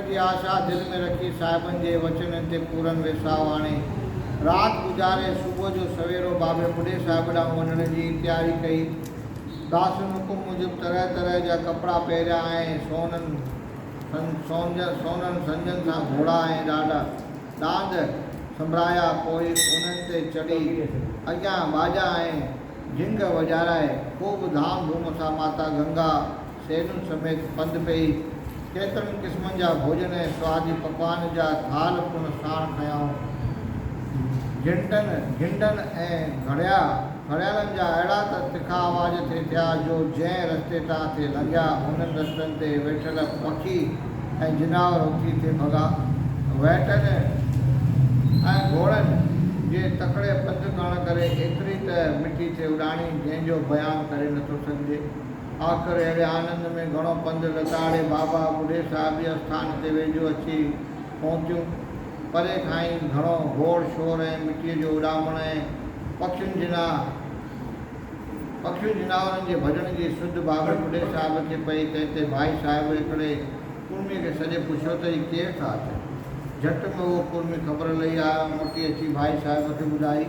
جي آشا دل ۾ رکي صاحبن جي وچنن تي پورن ويساهه آڻي، رات گذاري صبح جو سويرو بابي ٻڍي صاحب ڏانهن وڃڻ جي تياري ڪئي. داسن حڪم موجب طرح طرح جا ڪپڙا پهريا ۽ سونن سونن سنجن سان گهوڙا ۽ ڏاڏا ڏاند سنڀرايا، پوء انهن تي چڙهي اڳيان باجا ۽ جهنگ وڄارائي خوب ڌام ڌوم سان ماتا گنگا سينن سميت پنڌ پئي. ڪيترن قسمن جا ڀوڄن ۽ سوادي پڪوان جا ٿالهه پڻ ساڻ کنيائون. گهنٽن، گهنڊن ۽ گهڙيا، گهڙيالن جا اهڙا ته تکا آواز ٿي ٿيا جو جنهن رستي تان ٿي لنگهيا، انهن رستن تي ويٺل پکي ۽ جناور اٿي ٿي ڀڳا. وهٽن ۽ گهوڙن جي تڪڙي پنڌ ڪرڻ ڪري ايتري ته مٽي ٿي اڏاڻي، جنهن جو بيان ڪري نٿو سگهجي. آخر اهڙي آنند ۾ گهڻو پنڌ لتاڙي بابا ٻڍي صاحب جي اسٿان تي ويجهو اچي پهتيون. پري کان ئي گهڻو گوڙ شور ۽ مٽيء جو اڏامڻ ۽ پکين جنا پکين جناورن جي ڀڄڻ جي سڌ بابي ٻڍي صاحب کي پئي، تنهن تي ڀائي صاحب هڪڙي ڪڙميء کي سڏي پڇيو ته هي ڪير ٿا اچن؟ جهٽ ۾ اهو ڪڙمي خبر لهي آيو ۽ موٽي اچي ڀائي صاحب کي ٻڌائي.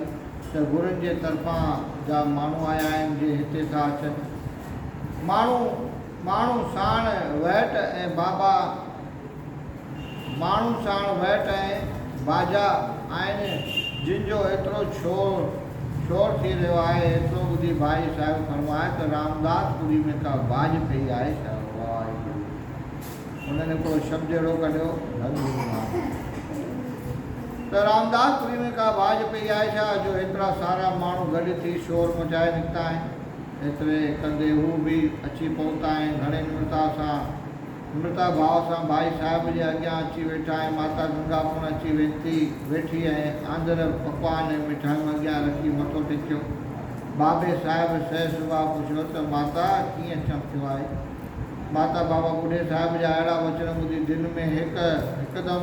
ته گرن جي طرفان جا ماڻهو آيا آهن جي هتي ٿا اچن. ماڻهو ماڻهو ساڻ وهٽ ۽ بابا ماڻهو ساڻ وهٽ ۽ باجا آهن جن جو ايترو شور شور ٿي رهيو آهي. ايترو ٻڌي ڀائي صاحب فرمايو ته رامداس پوري ۾ ڪا باڄ پئي آهي ڇا؟ واهگرو. هنن هڪڙو شبد اهڙو ڪڍيو، ڌن گرو نانڪ. ته رامداس پوري ۾ ڪا ڀاڄ پئي آهي ڇا، جو هيترا سارا ماڻهو گڏ ٿي شور مچائي نڪتا آهن. ايتري ڪندي هو به اچي پهتا ۽ گهڻي نمرتا سان نمرتا ڀاء سان ڀائي صاحب جي اڳيان اچي ويٺا ۽ ماتا گنگا پڻ اچي ويٺي ويٺي ۽ آندر پڪوان ۽ مٺايون اڳيان رکي مٿو ٽيڪيو. بابي صاحب سهه سڀاء پڇيو ته ماتا ڪيئن اچڻ ٿيو آهي؟ ماتا بابا ٻڍي صاحب جا اهڙا وچن ٻڌي دل ۾ هڪ هڪدم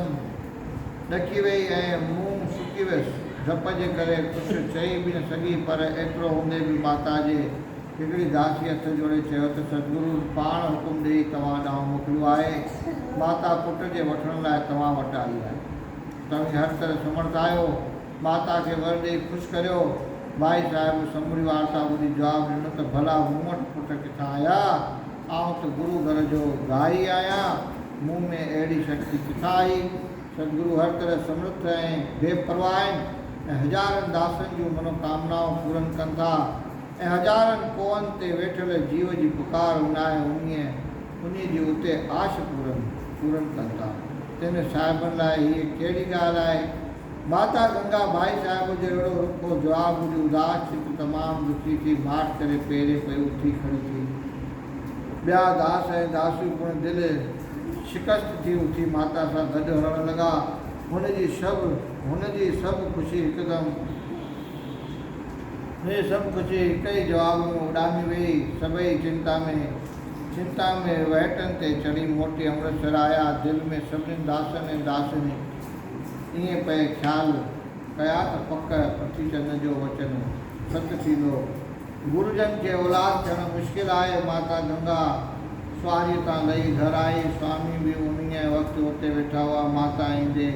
ڏڪي ويئي ۽ منهن سڪي ويس. ڊپ جي ڪري ڪجهه چئي به نه سگهي، پر ايترو هوندي به ماتا جي هڪڙي داسي هٿ جوڙي چيو ته ستگرو پاڻ حڪم ڏيئي توهان ڏانهن موڪليو آهي. ماتا پٽ جي وٺڻ لاء توهان وٽ آئي آهي. توهين هر طرح سمرٿ آهيو. ماتا کي ور ڏيئي خوش ڪريو. ڀائي صاحب سموري وارتا ٻڌي جواب ڏنو ته ڀلا مون وٽ پٽ ڪٿان آيا؟ آئون ته گرو گهر جو گاهي آهيان، مون ۾ اهڙي شڪتي ڪٿان آئي؟ ستگرو هر طرح سمرٿ ۽ بي پرواهه آهن ۽ هزارن داسن جون منوڪامنائون پورن ڪن ٿا ۽ هزارن ڪوهن تي ويٺل جيو جي پڪار اونائي انهيء جي اتي آش پورن پورن ڪن ٿا. تنهن ۾ صاحبن لاء هيء ڪهڙي ڳالهه آهي؟ ماتا گنگا ڀائي صاحب جو اهڙو رکو جواب ٻڌي اداس چت تمام دکي ٿي ماٺ ڪري پيرين پئي اٿي کڙي ٿي. ٻيا داس ۽ داسيون پڻ دل شڪست ٿي اٿي ماتا سان گڏ هلڻ لڳا. هن جي سڀ هن جي سڀ خوشي هڪدم هن جي سڀ خوشي هڪ ئي جواب ۾ اڏامي ويئي. سڀئي چنتا ۾ چنتا ۾ وهٽن تي چڙهي موٽي امرتسر آيا. دل ۾ سڀني داسن ۽ داسين ائين پئي خيال ڪيا ته پڪ پرٿي چند جو وچن ست ٿيندو. گرجن کي اولاد ٿيڻ مشڪل آهي. ماتا گنگا سواريء تان لهي گهر آئي. سوامي به انهيء وقت اتي ويٺا هئا. ماتا ايندي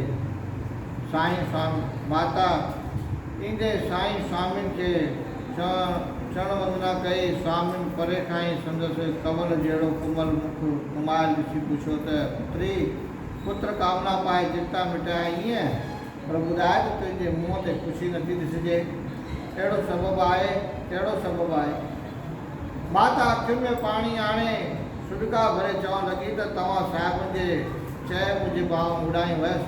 سائين سوامي ماتا ايندي سائين سوامين کي چڻ وندنا ڪئي. سوامين پري کان ئي سندس ڪنول جهڙو ڪومل مک ڪمايل ڏسي پڇيو ته پتري! پتر ڪامنا پائي چنتا مٽائي ائين، پر ٻڌاء ته تنهنجي منهن تي خوشي نٿي ڏسجي، ڪهڙو سبب آهي، ڪهڙو سبب آهي؟ ماتا اکين ۾ پاڻي آڻي سڏڪا ڀري چوڻ لڳي ته توهان صاحبن جي چئي موجب آئون اڏائي ويس،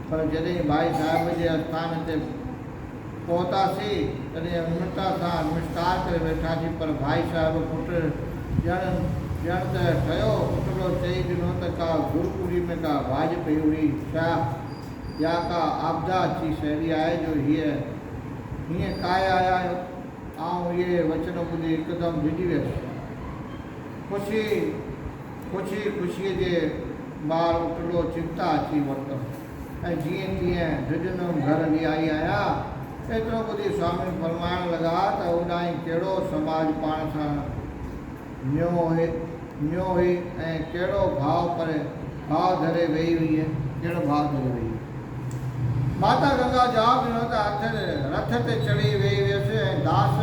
پر جڏهن ڀائي صاحب جي اسٿان تي پهتاسين، تڏهن نمرتا سان نمسڪار ڪري ويٺاسين، پر ڀائي صاحب پٽ ڄڻ ڄڻ ته ٺهيو اٽلو چئي ڏنو ته ڪا گرڪڙي ۾ ڪا ڀاڄ پئي هئي ڇا يا ڪا آبدا اچي سهڙي آهي جو هيء هيئن ڪاهي آيا آهيو. آئون اهي وچن ٻڌي هڪدم ڊڄي ويس. خوشي خوشي خوشيء جي مار اٽلو چنتا اچي ورتم. ۽ جيئن تيئن ڊڄندم گهر هلي آئي آهيان. ايترو ٻڌي سوامي فرمائڻ لڳا ته اوڏانهن ڪهڙو سماج پاڻ سان نيو هئي ۽ ڪهڙو ڀاء ڀاء ڌري ويئي هئينء؟ ڪهڙو ڀاء ڌري ويئي هئينء؟ ماتا گنگا جواب ڏنو ته هٿ رٿ تي چڙهي ويئي هيس ۽ داس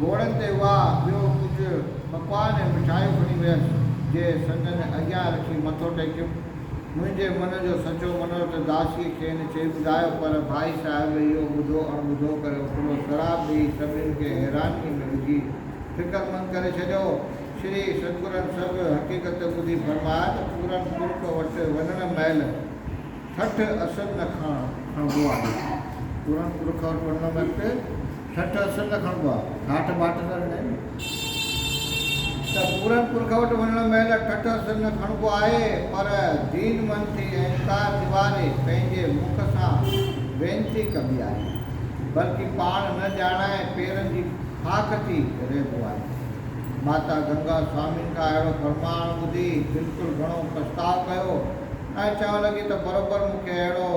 گهوڙن تي هئا، ٻيو ڪجهه پڪوان ۽ مٺايون کڻي ويس، جي سندن اڳيان رکي مٿو ٽيڪيم. منهنجي من جو سچو منورٿ داسيء کين چئي ٻڌايو، پر ڀائي صاحب اهو ٻڌو اڻ ٻڌو ڪري اڪلو سراپ ڏيئي سڀني کي حيرانيء ۾ وجهي فڪرمند ڪري ڇڏيو. شري ستگرن سڀ حقيقت ٻڌي فرمايو ته پورن پرک وٽ وڃڻ مهل ٺٺ اصل نه کڻبو آهي. پورن پرک وٽ وڃڻ وقت ٺٺ اصل نه کڻبو آهي. ٺاٺ باٺ سان ويندا آهيون نه. ته پورن پرک وٽ وڃڻ مهل ٺٺ اصل نه کڻبو آهي، پر دين من ٿي اهنڪار نواري پنهنجي مک سان وينتي ڪبي آهي. بلڪ پاڻ نه ڄاڻائي پيرن جي خاڪ ٿي رهبو آهي. ماتا گنگا سوامين کان اهڙو فرمان ٻڌي بلڪل گهڻو پڇتاء ڪيو ۽ چوڻ لڳي ته بروبر مون کي اهڙو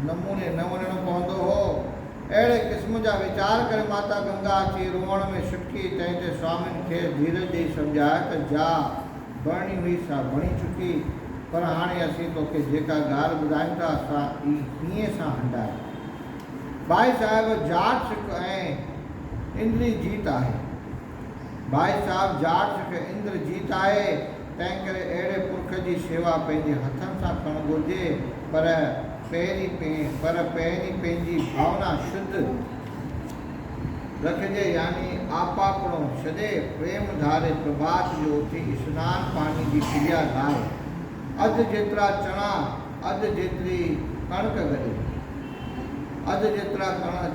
نموني نه وڃڻو پوندو هو. اهڙي قسم جا ويچار ڪري ماتا گنگا اچي روئڻ ۾ سٽڪي، تنهن تي سوامين کيس ڌيرج ڏيئي سمجهايو ته جا بڻڻي هئي سا بڻي چڪي، پر هاڻي اسين توکي جيڪا ڳالهه ٻڌايون ٿا سا هيئن سان هنڊاء. ڀائي صاحب جاٽ سک ۽ اندري جيت آهي. ڀائي صاحب جاٽ سک اندر جيت آهي، تنهنڪري اهڙي پرک جي شيوا پنهنجي هٿن سان ڪرڻ گهرجي، پر پهرين پر پهرين پنهنجي ڀاونا شڌ رکجي يعني آپاپڻو ڇڏي پريم ڌاري پرڀات جو اٿي اسنان پاڻي جي ڪريا لاهي اڌ جيترا چڻا اڌ جيتري ڪڻڪ گڏي. اڌ جيترا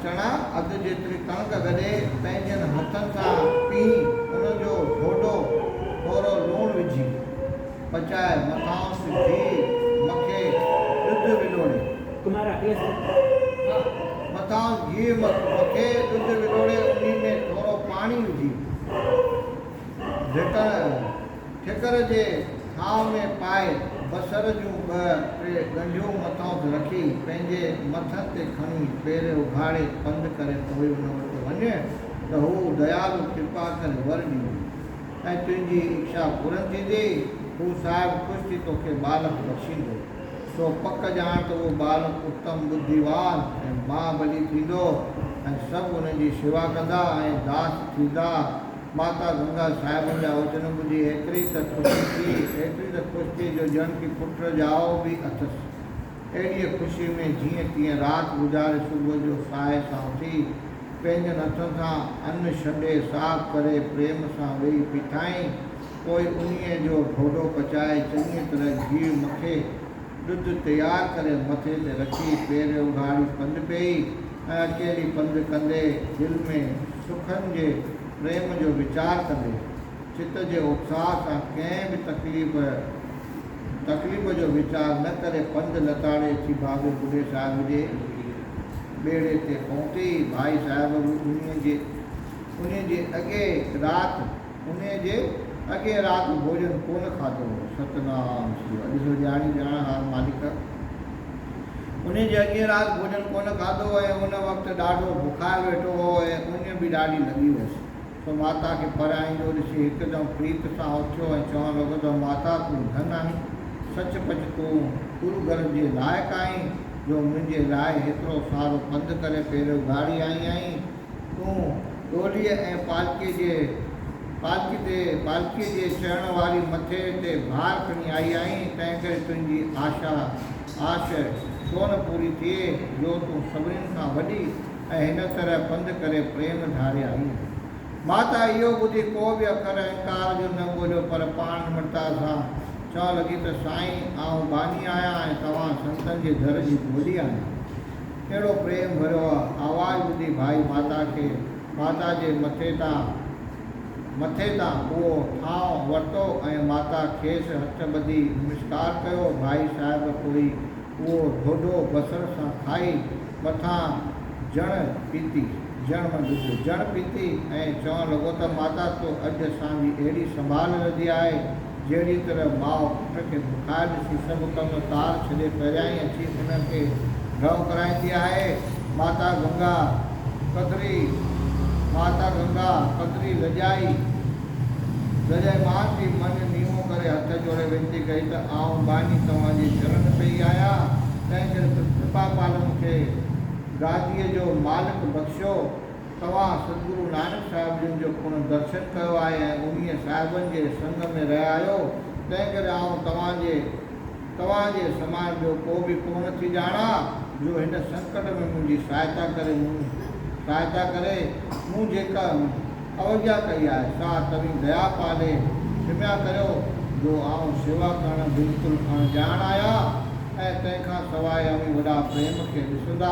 چڻا، اڌ جيتري ڪڻڪ گڏي، پنهنجن هٿن سان پيهي، ان جو ڍوڍو ٿورو لوڻ وجهي، پچائي، مٿانئس گيهه مکي ڏڌ ولوڙي. مٿانئس گيهه مکي ڏڌ ولوڙي، انهي ۾ ٿورو پاڻي وجهي، ٺڪر جي ٿانء ۾ پائي، بصر جون ٻه ٽي ڳنڍيون مٿانئس رکي، پنهنجي مٿن تي کڻي، پير اگهاڙي پنڌ ڪري پوء ان وٽ وڃ ته هو ديالو ڪرپا ڪري ور ڏيندو ۽ تنهنجي اکشا پورن ٿيندي. هو صاحب خوش ٿي توکي ٻالڪ بخشيندو. سو پڪ ڄاڻ ته اهو ٻالڪ اتم ٻڌيوان ۽ مهاٻلي ٿيندو ۽ سڀ ان جي شيوا ڪندا ۽ داس ٿيندا. ماتا گنگا صاحبن جا وچن ٻڌي ايتري ته خوشي ٿي، ايتري ته خوش ٿي جو ڄڻ ڪي پٽ ڄائو به اٿس. اهڙيء خوشيء ۾ جيئن تيئن رات گذاري صبح جو ساهي سان اٿي، پنهنجن هٿن سان ان ڇنڊي صاف ڪري پريم سان ويهي پيٺائين. پوء انهيء جو ڍوڍو پچائي چڱيء طرح گيهه مکي، ڏڌ تيار ڪري مٿي تي رکي پير اگهاڙي پنڌ پيئي ۽ اڪيلي پنڌ ڪندي دل ۾ سکن جي پريم جو ويچار ڪندي چت جي اتساهه سان ڪنهن به تڪليف تڪليف جو ويچار نه ڪري پنڌ لتاڙي اچي بابي ٻڍي صاحب جي ٻيڙي تي پهتي. ڀائي صاحب به انهيء جي انهيء جي اڳئين رات انهيء جي اڳئين رات ڀوڄن ڪونه کاڌو هو. ستنام شري ڏسو ڄاڻي ڄاڻڻهار مالڪ انهيء جي اڳئين رات ڀوڄن ڪونه کاڌو ۽ ان وقت ڏاڍو بکايل ويٺو هو ۽ اڃ به ڏاڍي لڳي هيس. سو ماتا کي پريان ايندو ڏسي هڪدم پريت سان اٿيو ۽ چوڻ لڳو ته ماتا تون ڌن آهين، سچ پچ تون گرو گهر جي لائق آهين جو منهنجي لاء هيترو سارو پنڌ ڪري پير اگهاڙي آئي آهين. تون ڏوليء ۽ پالڪيء جي پالڪي تي پالڪيء جي چڙهڻ واري مٿي تي ڀار کڻي آئي آهين، تنهنڪري تنهنجي آشا، آش، ڇو نه پوري ٿئي، جو تون سڀنين کان وڏي ۽ هن طرح پنڌ ڪري پريم ڌاري آئي آهين. ماتا اهو ٻڌي ڪو به اکر انڪار جو نه ٻوليو، پر پاڻ نمرتا سان چوڻ لڳي ته سائين، آئون ٻانهي آهيان ۽ توهان سنتن جي در جي ڏولي آهيان. اهڙو پريم ڀريو آواز ٻڌي ڀائي ماتا کي ماتا جي مٿي تان مٿي تان اهو ٿانء ورتو ۽ ماتا کيس هٿ ٻڌي نمسڪار ڪيو. ڀائي صاحب پوء اهو ڍوڍو بصر سان کائي مٿان جڻ پيتي، جڻ مان ڏڌ، جڻ پيتي ۽ چوڻ لڳو ته ماتا تو اڄ اسان جي اهڙي سنڀال لڌي آهي، جهڙيء طرح ماء پٽ کي بکايل ڏسي سڀ ڪم ڪار ڇڏي پهريائين اچي ان کي ڍؤ ڪرائيندي آهي. ماتا گنگا قدري ماتا گنگا قدري لڄائي لڄائي مان ٿي من نيون ڪيو. ڪري هٿ جوڙي وينتي ڪئي ته آئون ٻانهي توهان جي شرن پئي آهيان، تنهنڪري ڪرپا پالي مون کي گاديء جو مالڪ بخشيو. توهان ستگرو نانڪ صاحب جن جو پڻ درشن ڪيو آهي ۽ انهيء صاحبن جي سنگ ۾ رهيا آهيو، تنهنڪري آئون توهان جي توهان جي سمان ٻيو ڪو به ڪونه ٿي ڄاڻان، جو هن سنڪٽ ۾ منهنجي سهائتا ڪري مون سهائتا ڪري. مون جيڪا اوگيا ڪئي آهي، سا توهين ديا پالي کميا ڪريو، جو آئون سيوا ڪرڻ بلڪل اڻڄاڻ آهيان ۽ تنهن کان سواء اوهين وڏا پريم کي ڏسندا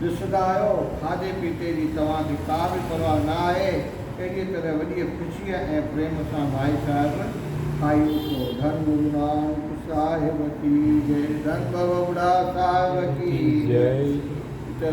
ڏسندا آهيو، کاڌي پيتي جي توهان کي ڪا به پرواهه نه آهي. اهڙيء طرح وڏيء خوشيء ۽ پريم سان ڀائي صاحب کائي اٿيو. ڌن گرو نانڪ صاحب ڪي جي. ڌن بابا ٻڍا صاحب ڪي جي.